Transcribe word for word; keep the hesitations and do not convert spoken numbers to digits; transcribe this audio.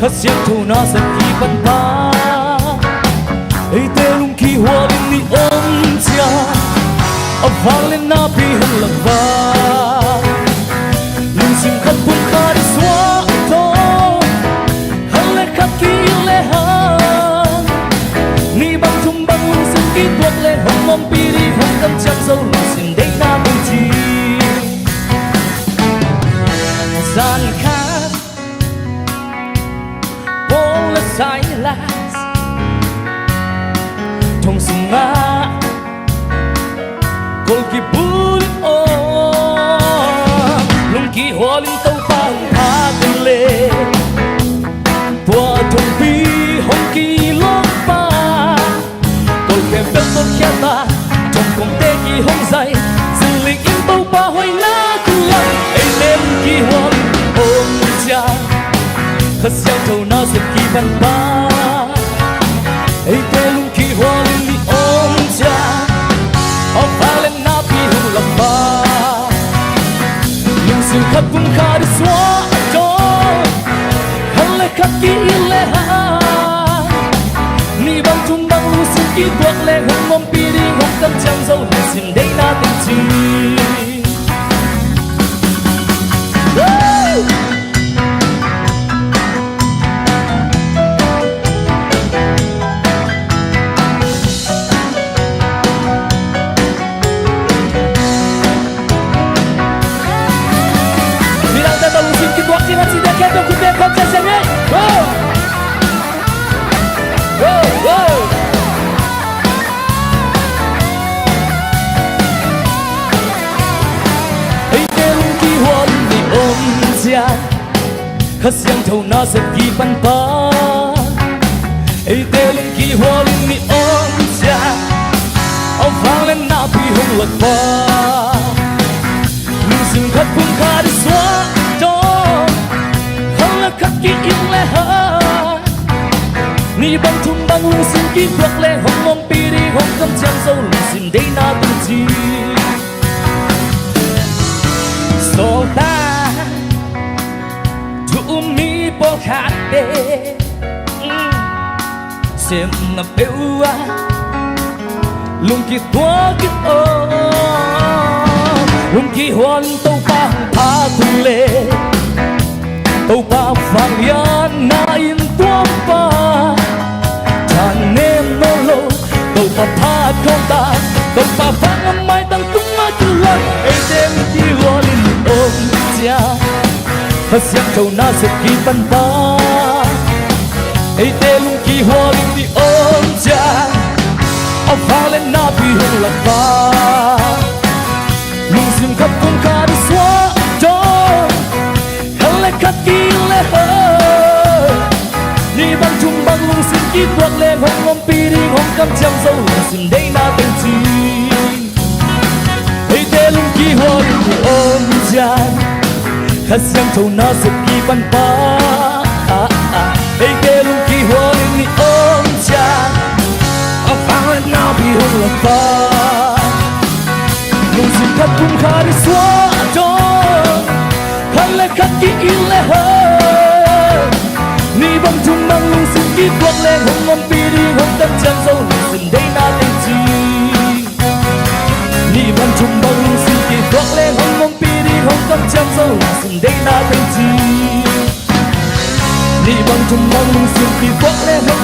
Kha Siangtho nasep kipan pa, eite lungkimhualin i om ciang, a vang le napi hong lak vang. Lungsim khat pum khat i suah tawh, khat le khat ki-it le hang. Nih bang thum bang lungsim kituak le hong ompih ding hong kamciam zo, lungsim deihna teng ci. Zan khat Paul le Silas thong sungah kol kibul in om, lungkimhualin Topa hong phat uh leh, tua thongpi hong kilawm pa, kol khempeuh tawh khiat a, thong kongte kihong zai, zilling in Topa hoihna kilang. Eite lungkimhualin om ciang, Kha Siangtho nasep kipan pa, eite lungkimhualin i om ciang, a vang le napi hong lak vang. Lungsim khat pum khat i suah tawh, khat le khat ki-it le hang. Nih bang thum bang lungsim kituak le hong ompih ding hong kamciam zo, lungsim deihna teng ci. Woo! Midangte tawh lungsim kituak ding a cihte khempeuh khut beng khawm ciat seng ei. Go! Go! Go! Eite lungkimhualin i om ciang, Kha Siangtho nasep kipan pa, eite lungkimhualin i om ciang, a vang le napi hong lak vang. Lungsim khat pum khat i suah tawh, khat le khat ki-it le hang. Nih bang thum bang lungsim kituak le hong ompih ding hong kamciam zo, lungsim deihna teng ci. Sawltak thu um mi pawlkhatte, mm, sepna peuh ah lungkituak in om. Lungkimhualin Topa hong phat uh leh, Topa vangliatna in tuam pa, thanem nawn lo, Topa phat khawng ta, Topa vang a maitang tung a kilang. Eite lungkimhualin i om ciang, Kha Siangtho nasep kipan pa, eite lungkimhualin i om ciang, a vang le napi hong lak vang. Lungsim khat pum khat i suah tawh, khat le khat ki-it le hang. Nih bang thum bang lungsim kituak le hong ompih ding hong kamciam zo, lungsim deihna teng ci. Eite lungkimhualin i om ciang, Kha Siangtho nasep kipan pa, ah, ah. Eite lungkimhualin i om ciang, a vang le napi hong lak vang. Lungsim khat pum khat i suah tawh, khat le khat ki-it le hang. Nih bang thum bang lungsim kituak le hong ompih ding hong kamciam zo, lungsim deihna teng ci. Nih bang thum bang lungsim kituak le hong ompih ding hong kamciam zo, lungsim deihna teng ci. Nih bang thum bang lungsim kituak le hong